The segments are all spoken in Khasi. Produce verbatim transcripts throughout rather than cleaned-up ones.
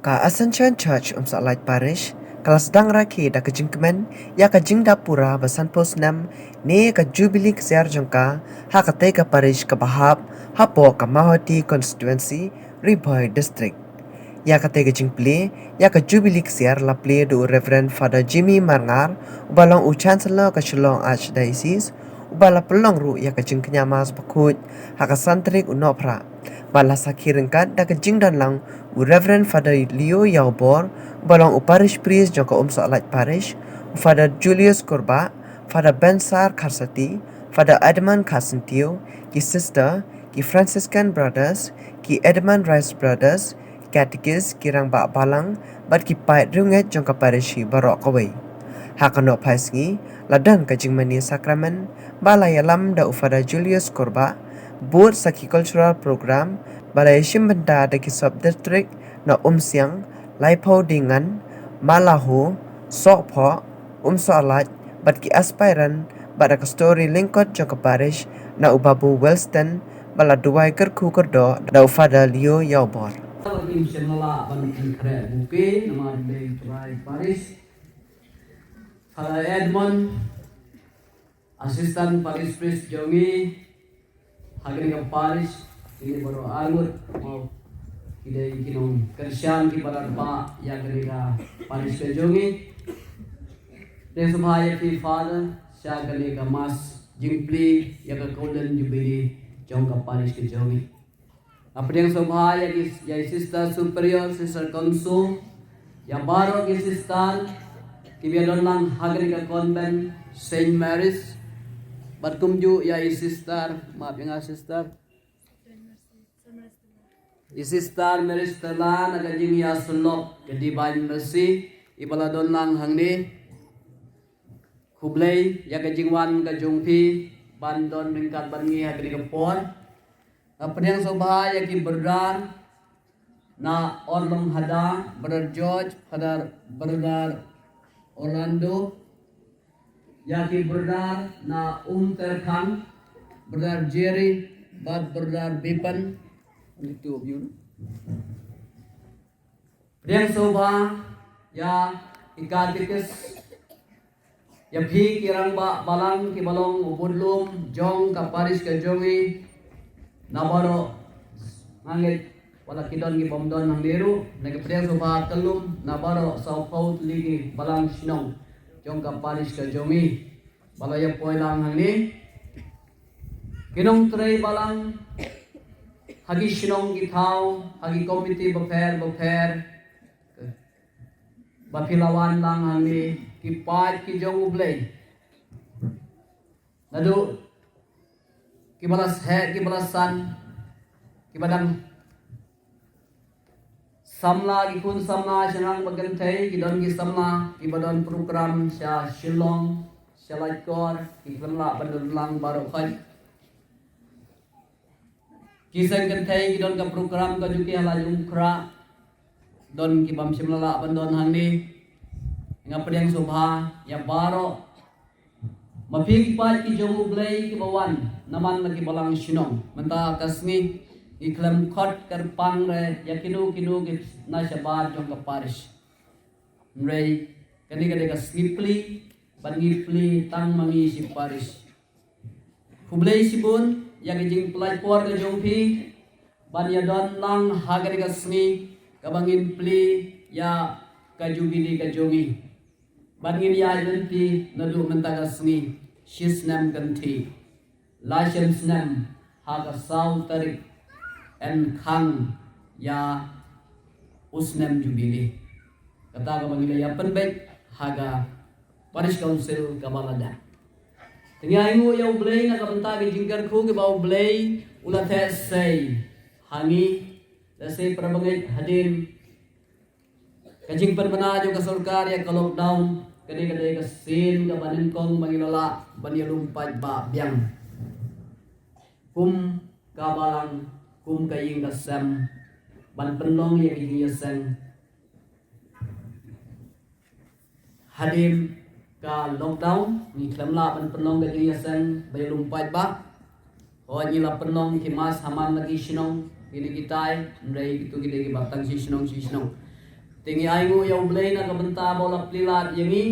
Ka Ascension Church Umsohlait Parish ka la sdang rakhe da ka jingkmen ïa ka jingdap pura ba sanphew snem ne ka Jubilee ksiar jong ka ha katei ka parish kaba hap hapoh ka Mawhati Constituency, Ri Bhoi District. Ïa katei ka jingplie ïa ka Jubilee ksiar la plie da u Reverend Father Jimmy Marngar, uba long u Chancellor ka Shillong Archdiocese, uba la pynlong ruh ïa ka jingkñia mass bakhuid ha ka san tarik u Nohprah. Bad la sakhi ryngkat da ka jingdon lang u Reverend Father Leo Ïawbor, uba long u Parish Priest jong ka Umsohlait Parish, u Father Julius Kurbah, Father Bensar Kharsati, Father Edmund Kharsyntiew, ki sister, ki Franciscan Brothers, ki Edmund Rice Brothers, Catechist, ki rangbah balang bad ki paid riewngeit jong ka parish hi baroh kawei. Ha ka nohphai sngi la don ka jingmane sakramen ba la ïalam da u Father Julius Kurbah, bud sa ki cultural program ba la ïashim bynta da ki sub district na Umsiang, Laiphaw Dingan, Malaho, Sohphoh, Umsohlait bad ki aspirant bad da ka story lyngkot jong ka parish na u Babu Wellston, ba la duwai kyrkhu kyrdoh da u Father Leo Ïawbor. Father Edmund, Assistant Parish Priest jong ngi ha kane ka parish, kine baroh arngut, mo, ki dei ki nongkyrshan kiba la pynbna ïa kane ka parish ka jong ngi. Te sngewbha ïa phi Father sha kane ka mass jingplie ïa ka Golden Jubilee jong ka parish ka jong ngi. Nga pdiang sngewbha ïa ki, ïa i Sister Superior, Sister Council, ïa baroh ki sister kiba ïadon lang ha kane ka convent Saint Mary's. Bad kumjuh ïa i Sister, map ïa nga Sister, i Sister Mary Stella na ka jingïasyllok ka Divine Mercy, iba la don lang hangne. Khublei ïa ka jingwan ka jong phi ban don ryngkat bad ngi ha kane ka por. Nga pdiang sngewbha ïa ki brother na Orlonghada, Brother George, Father, Brother Orlando, ïa ki brother na Umterkhang, Brother Jerry bad Brother Bipan. Only two of you, no? Pdiang sngewbha ïa i Catechist, ïa phi ki rangbah balang kiba long u budlum jong ka parish ka jong ngi, na baroh, nga ngeit wat la ki don ki bym don hangne ruh, nga pdiang sngewbha kyllum na baroh sawphew tylli ki balang shnong jong ka parish ka jong ngi ba la ïa poi lang hangne. Ki nongtrei balang ha ki shnong ki thaw, ha ki komiti bapher bapher ba phi la wan lang hangne, ki paid ki jong U Blei, naduh kiba la seh kiba la san, kiba dang samla, ki khun samla sha nang ba kynthei, ki don ki samla kiba don program sha Shillong, sha Laitkor, ki khlem lah ban don lang baroh khoit. Ki seng kynthei ki don ka program ka jong ki ha Laitumkhrah, don ki bym shym la lah ban don hangne. Nga pdiang sngewbha ïa baroh ma phi ki paid ki jong U Blei kiba wan na man la ki balang shnong. Mynta ka sngi ngi khlem khot kyrpang re ïa kino kino ki na shabar jong ka parish. Hynrei kane ka dei ka sngi plie bad ngi plie tang ma ngi shi parish. Khublei shibun ïa ka jingpynlait por ka jong phi ban ïadon lang ha kane ka sngi kaba ngin plie ïa ka Jubilee ka jong ngi. Bad ngin ïaid lynti naduh mynta ka sngi shisnem kynthih, lashem snem ha ka saw tarik yn khang ïa u snem Jubilee. Kata kaba ngi la ïa pynbeit ha ka Parish Council kaba la dep. Te ngi ainguh ïa U Blei na ka bynta ki jingkyrkhu kiba U Blei u la theh sei ha ngi, lehse para bangeit, hadien ka jingpynbna jong ka sorkar ïa ka lockdown, ka dei, ka dei ka sien kaba nyngkong ba ngi la lah ban ïalum paidbah biang kum ka balang, kum ka ïing ka sem, ban pynlong ïa ka jingïaseng. Hadien ka lockdown ngi khlem lah ban pynlong ka jingïaseng ba ïalum paidbah. Hooid, ngi la pynlong ki mass ha man la ki shnong, kine kitai, hynrei kito ki dei kiba tang shi shnong shi shnong. Te ngi ai nguh ïa U Blei na ka bynta ba u la plie lad ïa ngi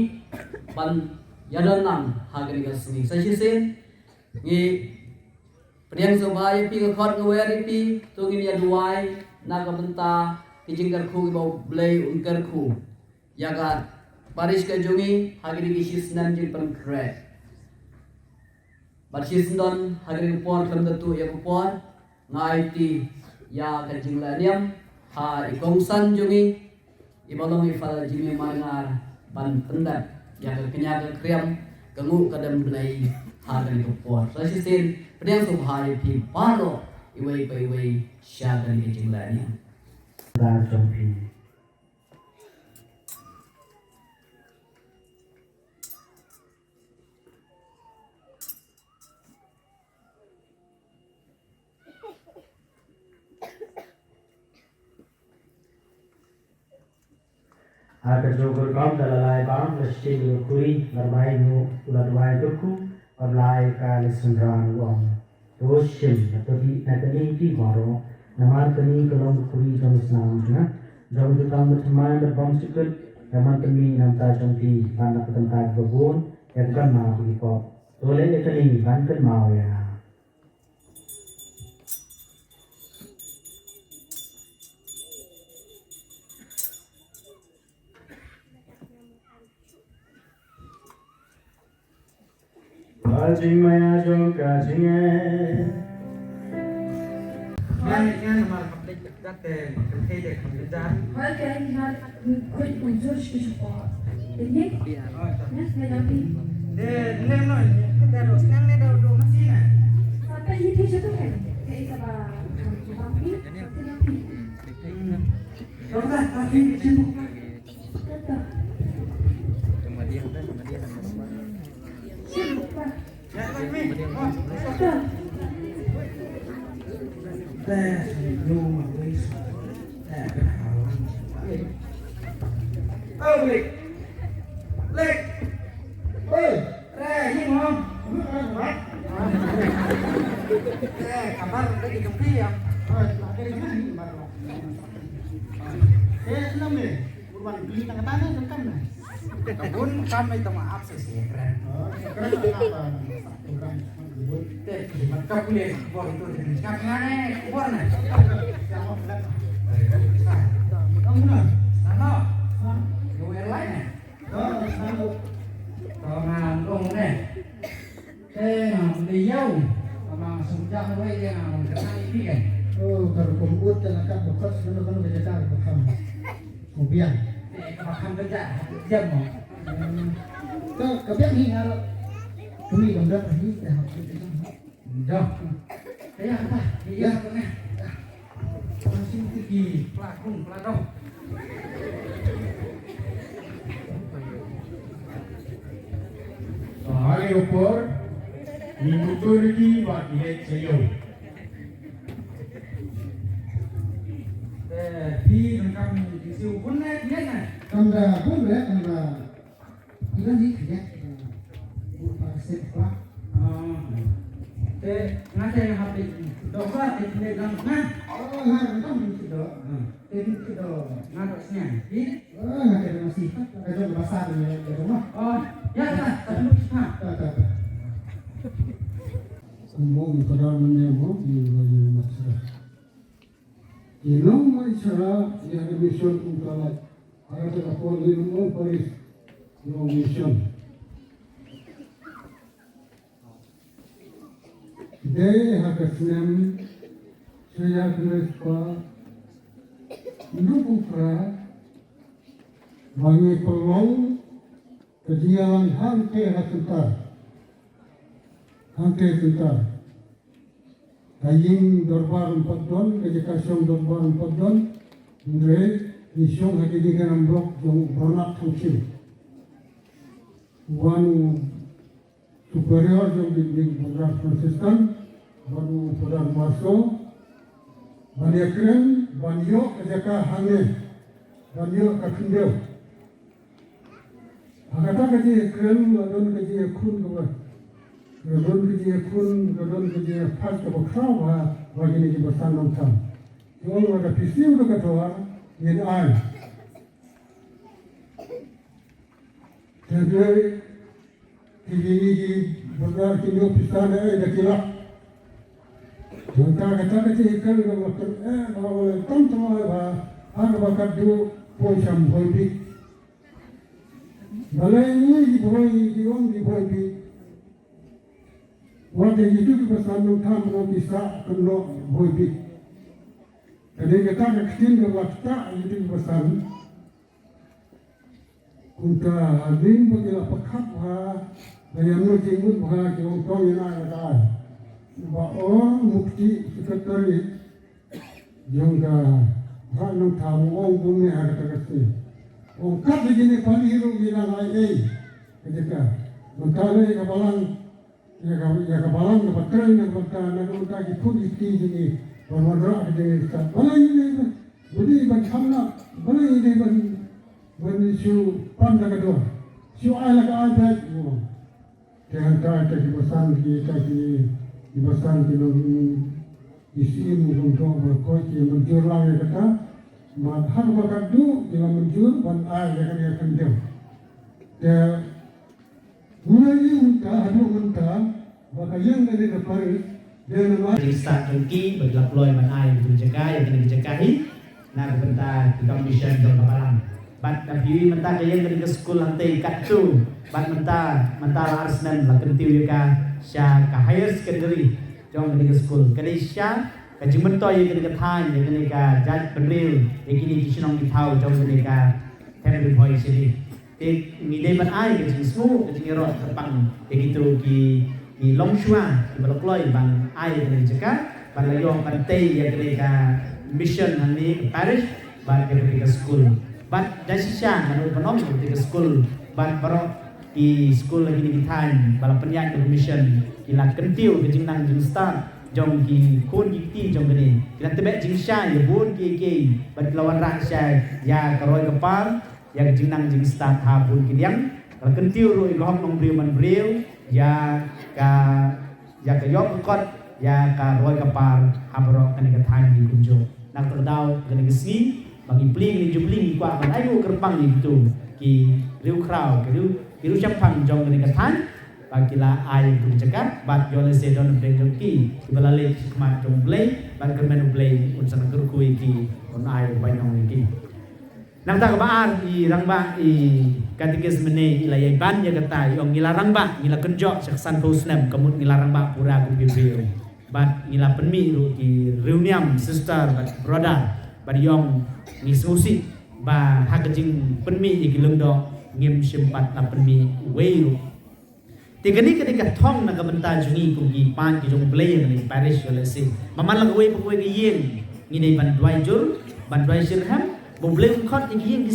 ban ïadon lang ha kane ka sngi. Sa shisien ngi pdiang sngewbha ïa phi, nga khot nga wer ïa phi, to ngin ïa duwai na ka bynta ki jingkyrkhu kiba U Blei un kyrkhu ïa ka parish ka jong ngi ha kine ki shisnem jingpynkhreh. Bad shisyndon ha kane ka por khlem da tuh ïa ka por, nga aiti ïa ka jingleh niam ha i kongsan jong ngi, iba long i Father Jimmy Marngar, ban pyndep ïa ka kñia ka kriam, ka nguh ka dem Blei ha kane ka por. Sa shisien pdiang sngewbha ïa phi baroh iwei pa iwei sha kane ka jingleh niam. Da jong phi. Ha ka jong ka rukom da la lai bam la shim ïa u khuri, la rwai nguh, u la duwai kyrkhu, bad la ai ka la synran u ong. To shim, to dih na ka ïing phi baroh, namar kane ka long ka khuri jong ka snam jong nga, jong ka kam bathymmai bad bymjukut, ïa man ka mih na ka bynta jong phi, bad na ka bynta kiba bun, ïa ka kynmaw ba ki pop. To leh ïa kane ban kynmaw ïa nga. Ba jingmaïa jong ka jingeh. Ngan ngan mar ka plik dak te, te te te te. Hoi ke ngan kuit kunjur shi shi po. Te ni. Nes ne napi. Te ne no, te do snang ne do do masina. Apa ini tu satu kan? Kayak apa? Apa ini? Apa ini? Hmm. Dokter, apa ini? Urban beli tang katane tang kam ne. Kabun kam itu maaf sih sih keren. Oh, keren apa? Orang bun. Te mat kap le bor itu ngap ngane bor ne. Kamu na. Nano. Yo airline ne. Oh, nano. Kau nang dong ne. Te nga pyndiaw, ama sumjang wei ïa nga ban kynai phi kan. Oh, ka rukom ut te nga kat ba kot sngewbha ban ka jaka ka kham. Sngewbiang. Te ka kham ka jaka, jam mo. Hmm. Ka, ka biang hi nga ro. Kami ban dak hi te hap hi te kan. Dah. Te ïa kata, ïa kata. Ïa. Pla kung, pla dong. Ba ha kane ka por, ngi mutur ïa ki ba ki leit sha ïew. Eh, phi donkam ki siew bun ne, ne, ne? Kam da bun ne, kam da Iban hi khyndiat, uh, bun ba ka sep ba. Ah. Te nga te hap ïa doh ba te khyndiat lang nga. Oh, nga ruh tam ïa doh. Ah. Te ïa doh. Nga doh sniang. Hi? Oh, nga te masih ka jong ka basa te ïa doh ma. Oh, ïa ta, ta dulu ha. Ta, ta, ta. Kumno ïa ka dang ne mo, ïa ïa ïa ïa. Ki nongmai shara ïa ka mission Umtalac. Ha kata ka por ngi ong paris nong mission. Dei ha ka snem shiphew khyndai spah hynñiewphew phra ba ngi pynlong ka jingïalang hangtei ha center. Hangtei center. Ka ïing dorbar ym pat don, ka jaka shong dorbar ym pat don. Hynrei ngi shong ha ki jingïalang block jong u Bernard Thangshim. Wan u superior jong ki jingïalang Franciscan, wan u Father Marso, ban ïakren, ban ïoh ka jaka hangne, ban ïoh ka khyndew. Ha kata ka jingïakren la don ka jingïakhun kaba, la don ka jingïakhun, la don ka jingïapait kaba khraw ha, ha kine kiba san nongthaw. Ki ong lada phi siew da ka dor, ngin ai. Hynrei ki, ki, ki, bynta ki nongpisa ne, eh, da ki lak. Mynta kata ka jinghikai kaba kren, eh, ba ong tam tam ba, ha kaba ka duh poi sham Bhoibiej. Balei ngi ki Bhoi, ki ong ki Bhoibiej. Wat ïa kitu kiba san nongtham nongpisa kynnoh Bhoibiej. Ka dei kata ka ktien kaba ktah ïa kitu kiba san. Kumta hadien ba ki la pyrkhat bha, la ïamnu jingmut bha, ki ong to ngin ai lada ai. Ba ong Mukti secretary jong ka Hah Nongthaw, ong kumne ha kata ka sngi. Ong kat lagi ne pali ruh ngi dang ai ei. Ka jaka. Mynta lei ka balang Ïa ka, ïa ka balang kaba trei na ka bynta, na ka bynta ki khun ki kti jong ngi, ban wanrah ka jingstad. Balei ngi dei ban, balei ban kham na, balei ngi dei ban, ban shu pan da ka dor, shu ai la ka ai beit. Te hangta te kiba san ki, te ki, kiba san ki long, ki siem kumto ba koit ki mynjur lang ïa kata. Bad ha kaba ka duh ki la mynjur ban ai ïa kane ka kyndem. Te Ngi la ïohi mynta, haduh mynta, ba ka ïing kane ka parish, dei namar jingstad jong ki, ba ki la kloi ban ai ïa ka jaka, ïa kane ka jaka hi, na ka bynta ki kam mission jong ka balang. Bad da phi ïohi mynta ka ïing kane ka skul hangtei katto, bad mynta, mynta la ar snem la kyntiew ïa ka sha ka higher secondary jong kane ka skul. Ka dei shisha ka jingmyntoi ïa kane ka thaiñ, ïa kane ka jaitbynriew, ïa kine ki shnong ki thaw jong kane ka them Ri Bhoi Shading. Te ngi dei ban ai ka jingsngew, ka jingïaroh kyrpang ïa kito ki, ki longshuwa kiba la kloi ban ai ïa kane ka jaka, ban la ïoh ban tei ïa kane ka mission hangne ka parish bad ïa kane ka skul. Bad da shisha ngan ong ban ong ïa kane ka skul bad baroh ki skul ha kine ki thaiñ ba la pynïaid da ka mission ki la kyntiew ka jingnang jingstad jong ki khun ki kti jong kane. Ki la tbeh jingshai ïa bun kiei kiei bad ki la wanrah shai ïa ka roi ka par, ïa ka jingnang jingstad ha bun ki liang. Ka la kyntiew ruh ïa ka hok nongbriew manbriew, ïa ka, ïa ka ïoh ka kot, ïa ka roi ka par ha baroh kane ka thaiñ hi kumjuh. Na kata ka daw kane ka sngi ba ngi plie kane ka jubili ngi kwah ban ai ruh kyrpang ïa kito ki riewkhraw, ki riew, ki riewshemphang jong kane ka thaiñ ba ki la ai ruh jaka bad ïoh lehse don na pdeng jong ki kiba la leit sha khmat jong U Blei bad kyrmen U Blei un sa nang kyrkhu ïa ki, un ai ruh bainong ïa ki. Nangta kaba ar i rangbah i katekis mynne i la ïai ban ïa kata, i ong ngi la rangbah, ngi la kynjoh sha ka sanphew snem, ka mut ngi la rangbah pura kum ki briew. Bad ngi la pynmih ruh ki riewniam, sister bad brother. Bad i ong ngi sngewsih ba ha ka jingpynmih ïa ki lyngdoh ngim shym pat la pynmih uwei ruh. Te kane ka dei ka thong na ka bynta jong ngi kum ki paid ki jong U Blei ha kane ka parish, ïoh lehse ba man la kawei pa kawei ka ïing ngi dei ban duwai jur, ban duwai shitrhem ba U Blei un khot ïa ki ïing ki